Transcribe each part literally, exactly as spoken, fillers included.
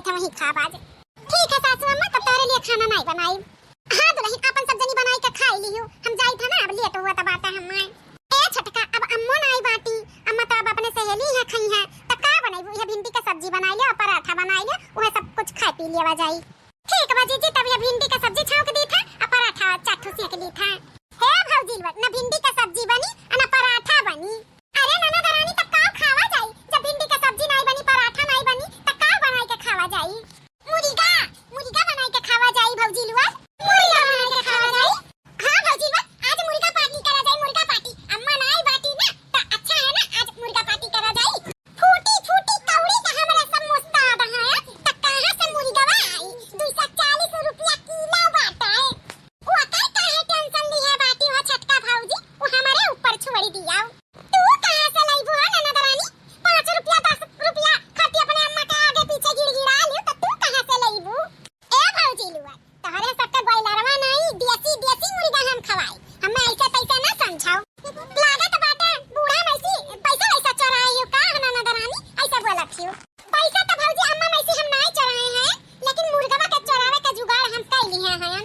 था वहीं खाब आज। ठीक है सासू अम्मा, तब तोहरे लिए खाना नाई बनाई। हाँ दुलहिन, आपन सब जनी बनाई के खाई लिहू, हम जाई था ना, अब लेट हुआ तब आता हम आए। ए छोटका, अब अम्मो नाई बाटी, अम्मा तो अब अपने सहेली है खई है, तब का बनैबू? यह भिंडी के सब्जी बनाई लियो, पराठा बनाई लियो, वह सब कुछ खाए पी लिया जाई। ठीक बा जीजी, तब ये भिंडी के सब्जी छौंक दी था, आ पराठा चार ठो सेंक दी था। हे भौजी लोग, न भिंडी के सब्जी बनी, आ न पराठा बनी। अरे ननद रानी, तब का खावा जाई? जब भिंडी के सब्जी नाई बनी, पराठा नाई बनी, तब का बनाई के खावा जाई? मुर्गा, मुर्गा बनाई के खावा जाई भौजी लोग। मुर्गा बनाई के खावा जाई। हाँ भौजी लोग, आज मुर्गा पार्टी करा जाई, मुर्गा पार्टी। अम्मा नाई बाटी ना, त अच्छा है ना, आज मुर्गा पार्टी करा जाई। फूटी फूटी कौड़ी का हमरा सब मुस्ताद है, त कहाँ से मुर्गवा आई? दू सौ चालीस रुपया किलो बाटे। ओकर काहे टेंशन लिहे बाटी हो छोटका भौजी, वो हमारे ऊपर छोड़ दिया। तू कहाँ से लईबू हो ननद रानी? पाँच रुपया, दस रुपया खाती अपने अम्मा के आगे पीछे गिड़गिड़ा लियो, तो तू कहाँ से लईबू? ए भौजी लुआ, तोहरे सबके बॉयलरवा नहीं, देसी, देसी मुर्गा हम खवाई। हमें ऐसे तैसे ना समझाओ। लागत बाटे बूढ़ा मइसी पैसा वैसा चोराई हो का, ननद रानी? ऐसा बोलत हियो। पैसा तो भौजी अम्मा मइसी हम नाई चोराए हैं, लेकिन मुर्गवा के चोरावे के जुगाड़ हम कई लिए हैं।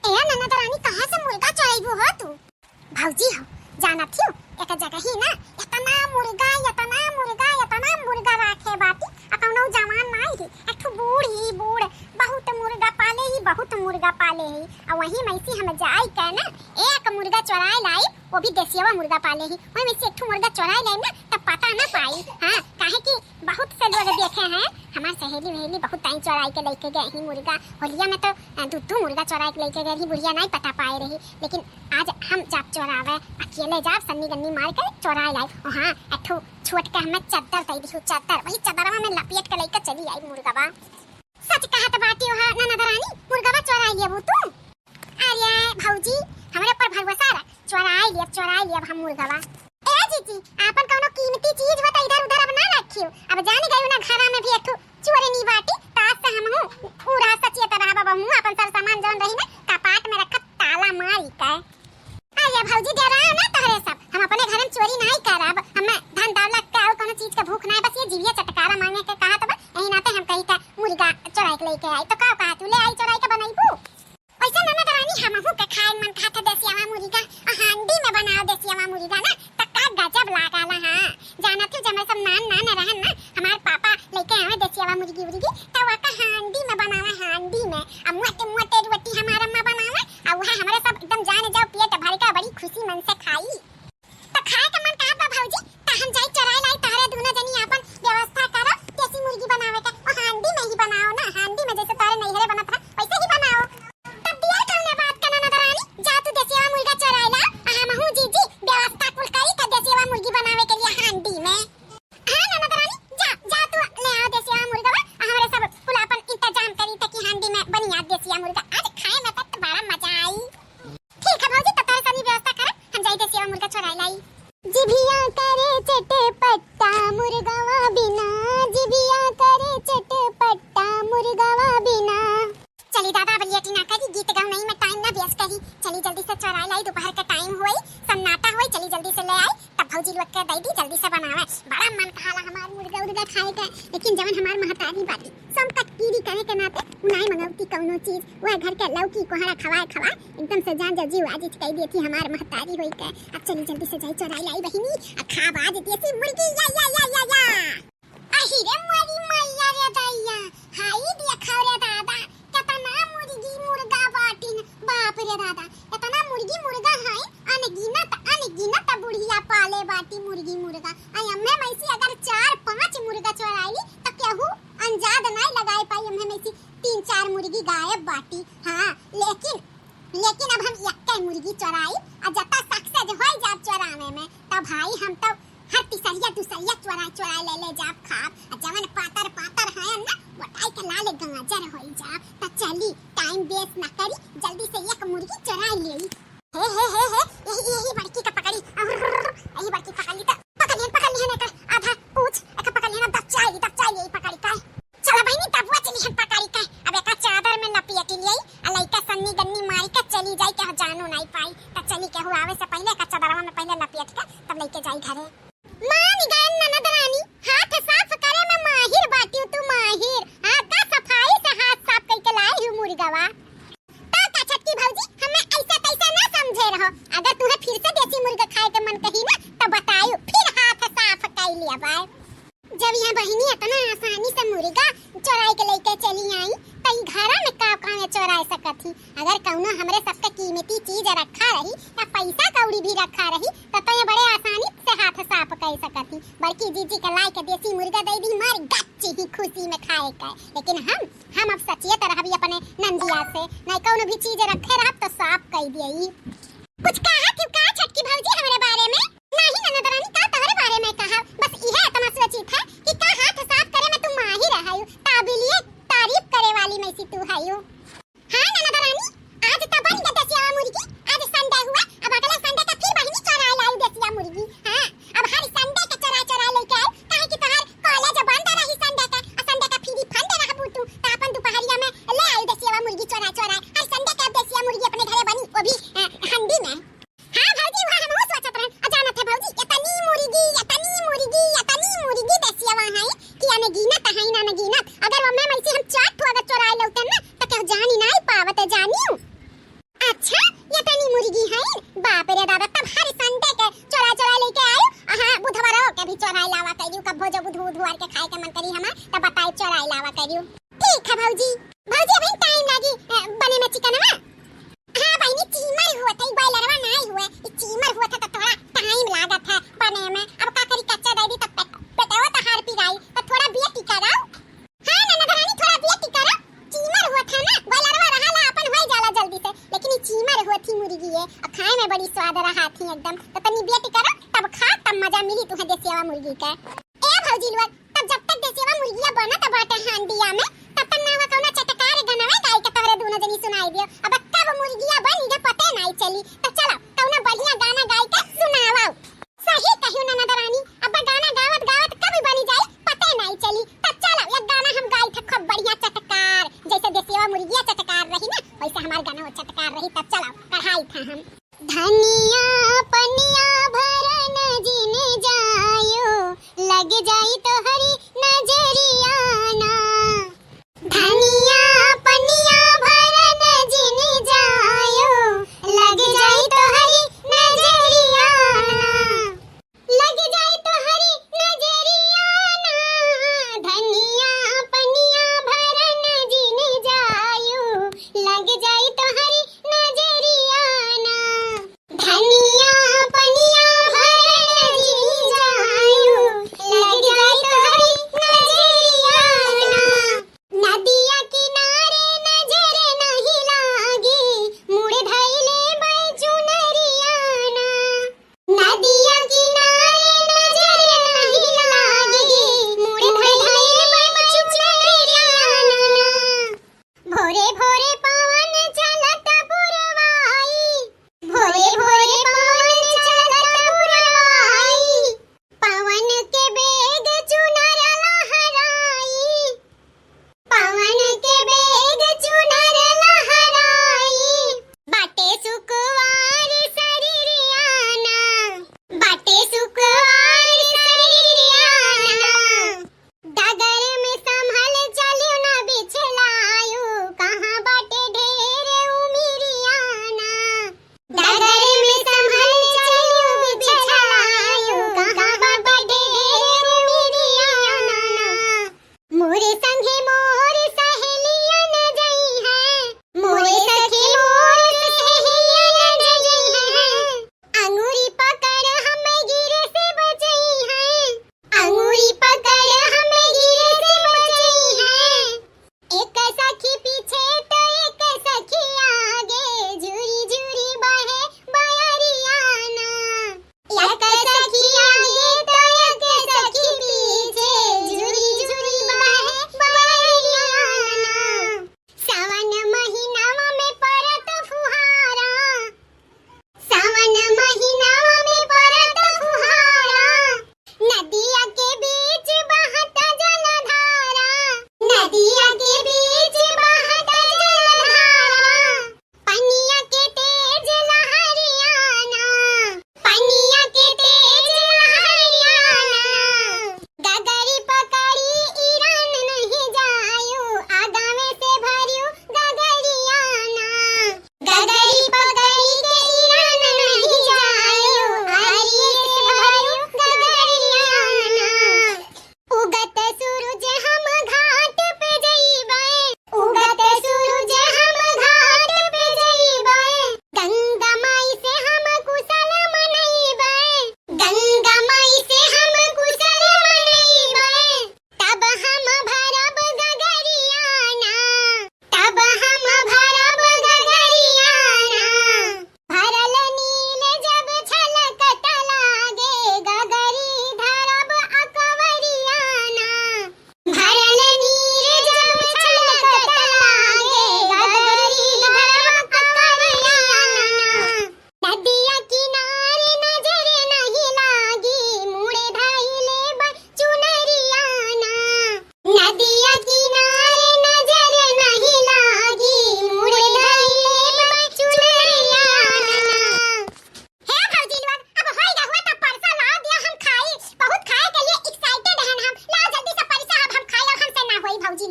ए ननद रानी, कहाँ से मुर्गा चोराइबू हो तू? भौजी हो, जानत हियो, एक जगह ही ना इतना मुर्गा, इतना मुर्गा, इतना मुर्गा राखे बाटी, आ कौनो जवान नाई ही, एक ठो बूढ़ ही बूढ़, बहुत मुर्गा पाले ही, बहुत मुर्गा पाले ही। आ वही मइसी हम जाई के ना एक मुर्गा चोराए लाई, वो भी देसियवा मुर्गा पाले ही। वही मइसी एक ठो मुर्गा चोराए लाई ना, तब पता ना पाई। हाँ, काहे कि बहुत से लोग देखे हैं, हमार सहेली वहेली बहुत टाइम चोराई के लेके गए ही मुर्गा। होलिया में तो, अ, दू दू मुर्गा चोराई के लेके गए ही, बुढ़िया नाई पता पाए रही। लेकिन आज हम जाब चोरावे, अकेले जाब, सन्नी गन्नी मार के चोराए लाई। ओ हाँ, एक ठो छोट के हमें चद्दर दे दिहू, चद्दर, वही चद्दरवा में लपेट के लेके चली आई मुर्गवा। सच कहत बाटी हो ननद रानी, मुर्गवा चोराई लेबू तू? अरे भौजी, हमरे ऊपर भरोसा रख, चोराई लेब, चोराई लेब हम मुर्गवा। ए जीजी, आपन कौनो कीमती चीज हो त इधर उधर अब ना रखियो। अब जान गई ना, घरा में भी एक ठो चोरनी बाटी, त आज से हमहू पूरा सचेत रहब। अब हमहू आपन सब सामान जौन रही ना, कपाट में रखब, ताला मारी के। अरे भौजी, डराओ ना तोहरे सब, हम अपने घर में चोरी नहीं करब। हमें धन दौलत के और कोनो चीज के भूख नहीं, बस ये जीविया चटकारा मांगे के कहत बा, यही नाते हम कही का मुर्गा चोराई के लेके आई, तो का कहा तू ले आई चोराई के बनैबू? वैसे ननद रानी, हमहू के खाए मन कहत देसियावा मुर्गा, आ हांडी में बनाओ देसियावा मुर्गा ना, त का गजब लागाला। हाँ, जानत हो जब हम सब नान नान रहन ना, हमार पापा लेके आवे देसियावा मुर्गी उर्गी, त वका हांडी में बनावे, हांडी में। आ मोटे मोटे रोटी हमार अम्मा बनावे, आ वह हमरे सब एकदम जान जाओ पेट भर के बड़ी खुशी मन से खाई। त खाए के मन कहत बा भौजी, त हम जाई चोराई लाई, तहरे दुनो जनी आपन व्यवस्था करो, देसी मुर्गी बनावे के, ओ हांडी में ही बनाओ ना, हांडी में जैसे तोहरे नैहरे बनत रहा, वैसे ही बनाओ। तब दिया कौने बात का ननद रानी, जा तू देसियावा मुर्गा चोराई ला, आ हमहू जीजी व्यवस्था कुल करी के देसियावा मुर्गी बनावे के लिए हांडी में। हाँ ननद रानी, जा, जा तू ले आओ देसिया मुर्गवा, आ हमरे सब कुल आपन इंतजाम करी त कि हांडी में बनिया देसिया मुर्गा। आज खाए में त बड़ा मजा आई। ठीक है भौजी, त तोहरे सभी व्यवस्था करब, हम जाई देसिया मुर्गा चोराई लाई। जिभिया करे चटपटा मुर्गवा बिना, जिभिया करे चटपटा मुर्गवा बिना। चली दादा, अब लेट ना करी, गीत गाउँ नहीं में टाइम ना वेस्ट करी। चली जल्दी से चोराई लाई, दोपहर का टाइम होई, सन्नाटा होई, चली जल्दी से ले आई, तब भौजी लोग के दे दी, जल्दी से बनावे। बड़ा मन कहाला हमार मुर्गा उर्गा खाए के, लेकिन जवन हमार महतारी बाटी, सब तक कीरी करे के नाते उ नाई मंगौती कौनो चीज। वह घर के लौकी कोहड़ा खवाए खवाए एकदम से जान जा जीव आज कह देती हमार महतारी होई के। अब चली जल्दी से जाई चोराई लाई बहिनी, आ खाब आज देसी मुर्गी, या, या, या, या, या। अहि रे मोरी मैया रे दैया, हाई देखा रे दादा, केतना मुर्गी मुर्गा बाटिन, बाप रे दादा, एतना मुर्गी मुर्गा है, अनगिनत, अनगिनत बुढ़िया पाले बाटी मुर्गी मुर्गा। आ एम्हे में से अगर चार पाँच मुर्गा चोराई ली, त केहू अंजाद नाई लगाए पाई, एम्हे में से तीन चार मुर्गी गायब बाटी। हाँ, लेकिन, लेकिन अब हम एक्के मुर्गी चोराई, आ जता सक्सेस होई जाब चोरावे में, त भाई हम तो हर तीसरिया, दूसरिया चोरा, चोरा ले। यहाँ बहिनी इतना आसानी से मुर्गा चोराई के लेके चली आई, त ई घरा में का का चोराए सकत ही? अगर कउनो हमरे सबके कीमती चीज रखा रही, या पैसा कौड़ी भी रखा रही, त तो ये बड़े आसानी से हाथ साफ कर सकत ही। बड़की जीजी के लाई के देसी मुर्गा दे दी, मार गच्ची ही खुशी में खाए के। लेकिन हम, हम अब सचेत रहबी अपने नंदिया से, नहीं कउनो भी चीज रखे रहब तो साफ कर दिए। कुछ कहा थी का छोटकी भौजी हमरे बारे में? नहीं ननद रानी, का तोहरे बारे में कहा, बस इहे इतना सोचित है कि का हाथ साफ करे में तू माहिर रहायु, काबिलिए तारीफ करे वाली में से तू हयु। हाँ ननद रानी, आज तो बन गया देसिया मुर्गी, आज संडे हुआ, अब अगले संडे का फिर बहिनी चोराए लायु देसिया मुर्गी। हाँ, अब हर संडे के चोरा चोरा लेके आयु, काहे कि तोहार कॉलेज बंद रही संडे का, और संडे का फ्री फंड रहबू तू, तो अपन दोपहरिया में ले आयु देसिया मुर्गी चोरा चोरा। हर संडे का देसिया मुर्गी अपने घरे बनी, वो भी, अ, हंडी में। हाँ भौजी, वह हमहू सोचत रहन। आ जानत है भौजी, इतनी मुर्गी, इतनी मुर्गी, इतनी मुर्गी देसिया है कि अनगिनत है ना, अनगिनत। अगर वो मैं वैसे हम चार ठो अगर चोराए लौटन ना, तो केहू जानी नाई पावत, जानियो। अच्छा, इतनी मुर्गी है? बाप रे दादा, तब हर संडे के चोरा चोरा लेके आयो। हाँ, बुधवारों के भी चोराए लावा करियो, कब्बो जो बुध बुधवार के खाए के मन करी हमार, तब बताए चोराए लावा करियो। ठीक है भौजी। भौजी, अभी टाइम लागी, अ, बने में चिकनवा। हाँ बहिनी, चीमर हुआ था, ई बॉयलरवा नाई हुआ, ई चीमर हुआ था तो थोड़ा टाइम लागत है बने में। अब का करी, कच्चा दे दी तो पेट, पेटवा तो हार पिराई, तो थोड़ा वेट करो। हाँ ननद रानी, थोड़ा वेट करो, चीमर हुआ था ना, बॉयलरवा रहा ला अपन होई जाला जल्दी से, लेकिन ई चीमर हुआ थी मुर्गी है, और खाए में बड़ी स्वाद रहा थी एकदम। तो तनी वेट करो, तब खा, तब मजा मिली तुहे देसियावा मुर्गी का। ए भौजी लोग, तब जब तक देसियावा मुर्गिया बनत बाटे हांडिया में, तब तक ना हुआ कौनो चटकार गनवा गाई के तोहरे दोनों जनी सुनाई दियो। अब कब मुर्गिया बनी के पते नाई चली। तो चलो कौनो बढ़िया गाना गाई के सुनावाओ। सही कहियो ननद रानी, अब गाना गावत गावत कब बनी जाई पते नाई चली। तब चलो एक गाना हम गाई थे खूब बढ़िया चटकार, जैसे देसियावा मुर्गिया चटकार रही ना, वैसे हमार गाना वो चटकार रही। तब चलो कढ़ाई था हम। धनिया पनिया भरन जिन जायो, लग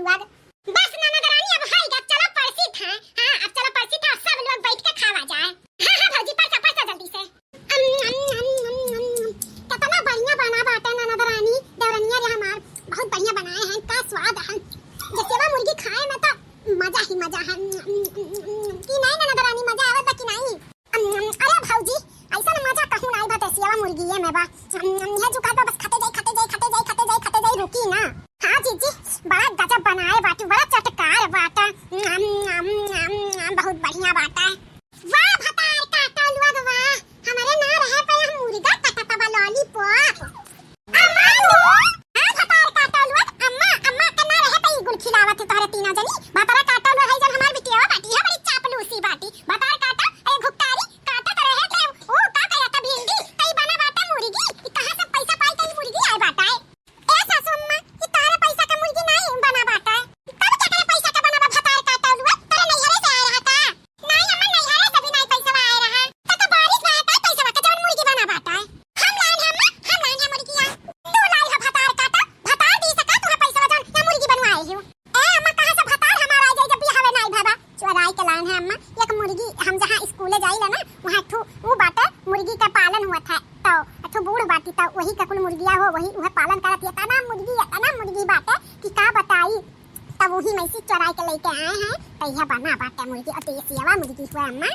लोग। बस ननद रानी, अब है गा, चलो परसी था। हाँ, अब चलो परसी था, सब लोग बैठ के खावा जाए। हाँ, हाँ भौजी, परसा, परसा जल्दी से। अम, अम, अम, अम, अम, अम। कितना बढ़िया बना बाटे ननद रानी, देवरनिया रे हमार, बहुत बढ़िया बनाए हैं, का स्वाद है। जैसे वो मुर्गी खाए में तो मजा ही मजा है। अम, अम, अम, अम, अम। कि नहीं ननद रानी, मजा आवत बा कि नहीं? अम, अम, अरे भौजी, ऐसा न मजा कहूँ ना आइल बा देसियावा मुर्गिये में बा। अम, अम, ये जुकात बा, बस खाते जाई, खाते जाई, खाते जाई, खाते जाई, खाते जाई, रुकी ना। हाँ जीजी, बड़ा गजब बनाए बाटू, बड़ा चटकार बाटा। अम, अम, अम, अम, बहुत बढ़िया बाटा। वाह भतार काटो लोग वाह, हमारे ना रहे पे हम मुर्गा काटता बा lollipop। अम्मा लो, हाँ भतार काटो लोग, अम्मा, अम्मा के ना रहे पे ई गुल खिलावत है तोहरे तीनों जनी। भतार काटो लोग है जन हमार बिटिया बाटी है, बड़ी चापलूसी बाटी। भतार काटो, ए घुक्कारी, काटत रहे थे, ओ का कहत भिंडी, तई बना बाटा मुर्गी, ई कहाँ से पैसा पाई तई मुर्गी आए बाटा है। ए सासू अम्मा, ई तोहरे पैसा का मुर्गी नहीं बना बाटा है। तब केकरे पैसा का बना बा भतार काटो लोग, तोरे नैहरे से आए रहा का? नहीं अम्मा, नैहरे से भी नहीं पैसा आए रहा। त का बारिश में आए का पैसा का जवन मुर्गी बना बाटा है? हम लाइन है अम्मा, हम लाइन है मुर्गिया। तू लाई है भतार काटा, भतार दी सका तू पैसा जवन या मुर्गी बनवाए हो। ए अम्मा, कहाँ से भतार हमारा आ जाई जब बियाहवे नाई भवा? चोराई के लाइन है अम्मा, एक मुर्गी हम जहाँ स्कूले जाइला ना, वहाँ ठू ऊ बाटे, मुर्गी का पालन हुआ था, तो ठू बूढ़ बाटी, तो वही का कुल मुर्गिया हो, वही उहे पालन करत है। तना मुर्गी, तना मुर्गी बाटे कि का बताई, तब वही में से चोराई के लेके आए हैं, तो यह बना बाटे मुर्गी, और देसियावा मुर्गी हुआ अम्मा।